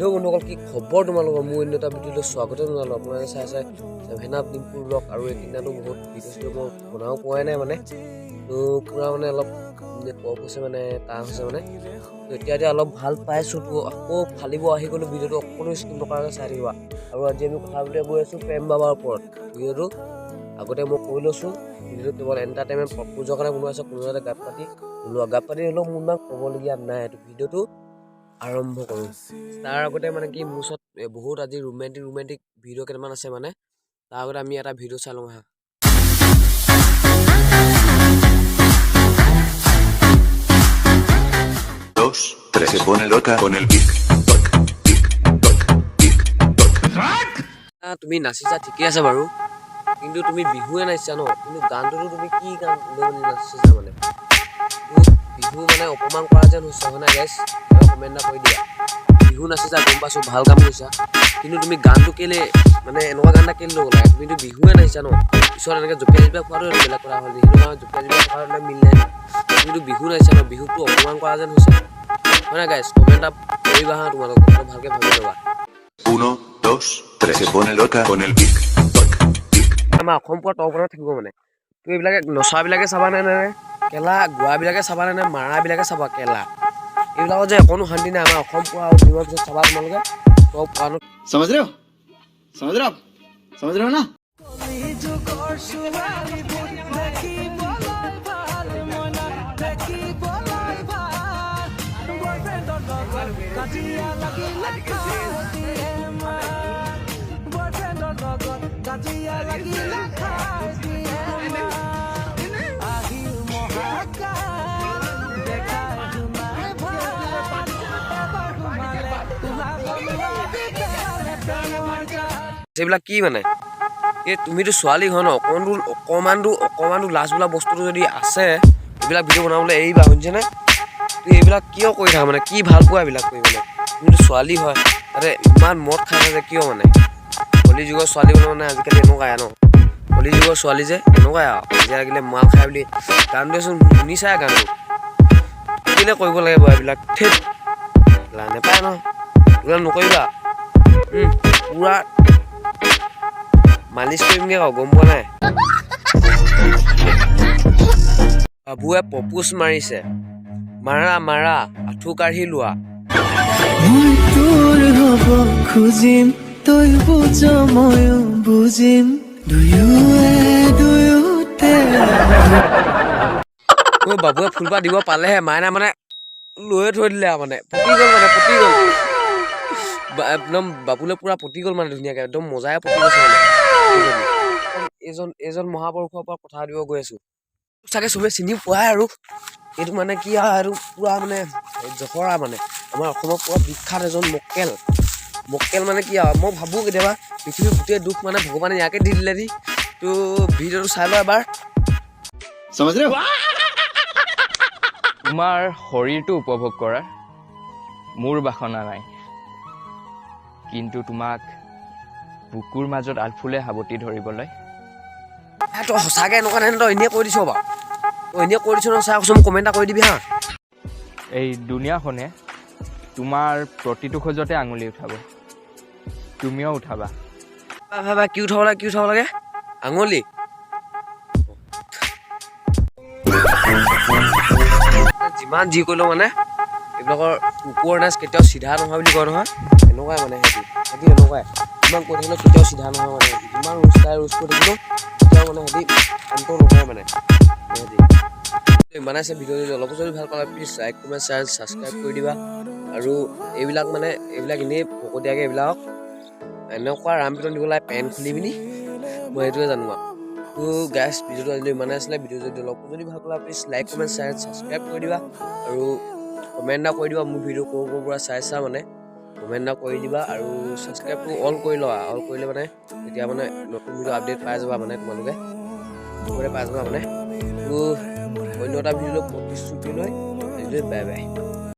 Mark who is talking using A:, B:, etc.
A: Hello' বন্ধুসকল, কি খবৰ তোমালোকৰ? মোৰ অন্য এটা ভিডিঅ'লৈ স্বাগতম জনালোঁ। আপোনালোকে চাই চাই ছেভেন আপ ডিম্পুৰ ব্লগ। আৰু এইকেইদিনাতো বহুত ভিডিঅ' চিডিঅ' মই বনাব পোৱাই নাই, মানে তো পূৰা মানে অলপ কফ হৈছে, মানে কাহ হৈছে মানে। তো এতিয়া এতিয়া অলপ ভাল পাইছোঁ, তো আকৌ ফালিব আহি গ'লোঁ। ভিডিঅ'টো অকণো স্কিপ নকৰাকৈ চাই থাকিবা। আৰু আজি আমি কথা পাতিব গৈ আছোঁ প্ৰেম বাবাৰ ওপৰত। ভিডিঅ'টো আগতে মই কৈ লৈছোঁ, ভিডিঅ'টো কেৱল এণ্টাৰটেইনমেণ্ট পাৰপ'জৰ কাৰণে বনোৱা আছে, কোনো যাতে গাত পাতি নোলোৱা। গাত পাতি হ'লেও মোৰ ইমান ক'বলগীয়া নাই। এইটো ভিডিঅ'টো আৰম্ভ কৰোঁ তাৰ আগতে মানে কি, মোৰ ওচৰত বহুত আজি ৰোমেণ্টিক ৰোমেণ্টিক ভিডিঅ' কেইটামান আছে, মানে তাৰ আগতে আমি এটা ভিডিঅ' চাই লওঁ আহা।
B: Dos, tres, se pone loca con el tic, toc, tic, toc, tic, toc.
A: তুমি নাচিছা ঠিকে আছে বাৰু, কিন্তু তুমি বিহুৱে নাচিছা ন, কিন্তু গানটোতো তুমি কি গান লৈ মানে নাচিছা? মানে বিহু মানে অপমান কৰা যেন হৈছে, হয় নাই গাইছ? কমেণ্ট এটা কৰি দিয়া। বিহু নাচিছা গম পাইছোঁ, ভাল কাম কৰিছা, কিন্তু তুমি গানটো কেলে মানে এনেকুৱা গান এটা কেলে ল'ব লাগে? তুমিতো বিহুৱে নাচিছা ন। পিছত এনেকৈ জঁপিয়াই জঁপিয়াই খোৱাটো এইটো বেলেগ কথা হ'ল, সেইটো কাৰণে জঁপিয়াই জঁপিয়াই খোৱাটো মিল নাই। তুমিতো বিহু নাচিছা ন, বিহুটো অপমান কৰা যেন হৈছে, হয় নাই গাইছ? কমেণ্ট এটা কৰিবা হা, তোমালোক কথাটো ভালকৈ ভাবি ল'বা।
B: Uno, dos, tres, se pone loca con el tic, toc, tic.
A: আমাৰ অসম পুৰা টপতে থাকিব। মানে তুমি এইবিলাকে নচাবিলাকে চাবা নে নে কেলা গোৱাবিলাকে চাবা নে নে মাৰাবিলাকে চাবা কেলা, এইবিলাকত যে অকণো শান্তি নাই। আমাৰ অসম পুৰা দিনৰ পিছত চাবা তোমালোকে টপ ওৱানত।
C: समझ रहे हो? समझ रहे हो आप? समझ रहे हो ना?
D: যুগৰ ছোৱালীবোৰ দেখিবলৈ ভাল, মইনা দেখিবলৈ ভাল। বয়ফ্ৰেণ্ডৰ লগত কাজিয়া লাগিলে খাই দিয়ে মাৰ। বয়ফ্ৰেণ্ডৰ লগত কাজিয়া লাগিলে খাই দিয়ে মাৰ। আহিল মহাকাল, দেখাই শুনাই ভাল। এবাৰ সোমালে ওলাব নোৱাৰি, পেলালে প্ৰেমৰ জাল।
A: সেইবিলাক কি মানে? এই তুমিতো ছোৱালী হয় ন, অকণতো অকণমানতো অকণমানতো লাজ বোলা বস্তুটো যদি আছে, এইবিলাক ভিডিঅ' বনাবলৈ এৰিবা, শুনিছেনে? তুমি এইবিলাক কিয় কৰি থাকা? মানে কি ভাল পোৱা এইবিলাক কৰি? মানে তুমিতো ছোৱালী হয়, তাতে ইমান মদ খাই থাকে কিয়? মানে কলি যুগৰ ছোৱালী বোলে মানে আজিকালি এনেকুৱাই ন, কলি যুগৰ ছোৱালী যে এনেকুৱাই আৰু কাজিয়া লাগিলে মাল খাই বুলি গানটোৱেচোন শুনিছাই গানটো। কেলে কৰিব লাগে বাৰু এইবিলাক? থেত, নেপায় ন, এইবিলাক নকৰিবা। পূৰা মালিচ কৰিমগৈ আকৌ, গম পোৱা নাই? বাবুৱে পপুচ মাৰিছে, মাৰা মাৰা আঁঠু কাঢ়ি লোৱা।
D: মই তোৰ হ'ব খুজিম, তই বুজ ময়ো বুজিম, দুয়োৱে দুয়োতে।
A: ঐ, বাবুৱে ফুলপাহ দিব পালেহে, মাইনা মানে লৈয়ে থৈ দিলে আৰু, মানে পকি গ'ল, মানে পকি গ'ল। একদম বাবুলে পুৰা পতি গ'ল, মানে ধুনীয়াকে একদম মজাই পতি গৈছে। মানে এইজন এইজন মহাপুৰুষৰ পৰা কথা পাতিব গৈ আছো, চাগে চবে চিনি পোৱাই আৰু। এইটো মানে কি আৰু পুৰা মানে জহৰা, মানে আমাৰ অসমৰ পুৰা বিখ্যাত এজন মক্কেল। মক্কেল মানে কি আৰু, মই ভাবোঁ কেতিয়াবা পৃথিৱীৰ গোটেই দুখ মানে ভগৱানে ইয়াকে দি দিলে নি। তো ভিডিঅ'টো চাই লোৱা এবাৰ।
C: समझ रहे हो?
E: তোমাৰ শৰীৰটো উপভোগ কৰাৰ মোৰ বাসনা নাই, কিন্তু তোমাক বুকুৰ মাজত আলফুলে সাৱটি ধৰিবলৈ
A: এ, তই সঁচাকৈ এনেকুৱা নাই, তই এনেই কৈ দিছ বাৰু? তই এনেই কৈ দিছ ন? চাই কচোন, মোক কমেণ্ট এটা কৰি দিবি হা।
E: এই দুনীয়াখনে তোমাৰ প্ৰতিটো খোজতে আঙুলি উঠাব, তুমিও উঠাবা।
A: ভাই ভাই, কি উঠাব লাগে? কি উঠাব লাগে? আঙুলি। যিমান যি কৰিলেও মানে এইবিলাকৰ কুকুৰৰ নাচ কেতিয়াও চিধা নহয় বুলি কয় নহয়, এনেকুৱাই মানে সিহঁতি এনেকুৱাই। যিমান কৈ থাকিলেও কেতিয়াও চিধা নহয়, মানে যিমান ৰোজ খাই ৰোজ কৰি থাকিলেও কেতিয়াও মানে সিহঁতি শান্ত নহয়। মানে সিহঁতি ইমানে আছে। ভিডিঅ' যদি অলপো যদি ভাল পালে, please like, comment, share, subscribe কৰি দিবা। আৰু এইবিলাক মানে এইবিলাক এনেই ফকতীয়াকৈ এইবিলাকক এনেকুৱা ৰাম পিটন দিব লাগে পেন খুলি পিনি, মই সেইটোৱে জানো আৰু। তো গাইছ, ভিডিঅ'টো আজিলৈ ইমানে আছিলে। ভিডিঅ' যদি অলপো যদি ভাল পালা, please like, comment, share, subscribe কৰি দিবা আৰু কমেণ্ট এটা কৰি দিবা। মোৰ ভিডিঅ' ক'ৰ ক'ৰ পৰা চাইছা মানে কমেণ্ট এটা কৰি দিবা আৰু ছাবস্ক্ৰাইবটো অল কৰি লোৱা। অল কৰিলে মানে তেতিয়া মানে নতুন ভিডিঅ' আপডেট পাই যাবা, মানে তোমালোকে চবতে পাই যাবা। মানে তো অন্য এটা ভিডিঅ'লৈ প্ৰতিশ্ৰুতি লৈ আজিলৈ বাই বাই।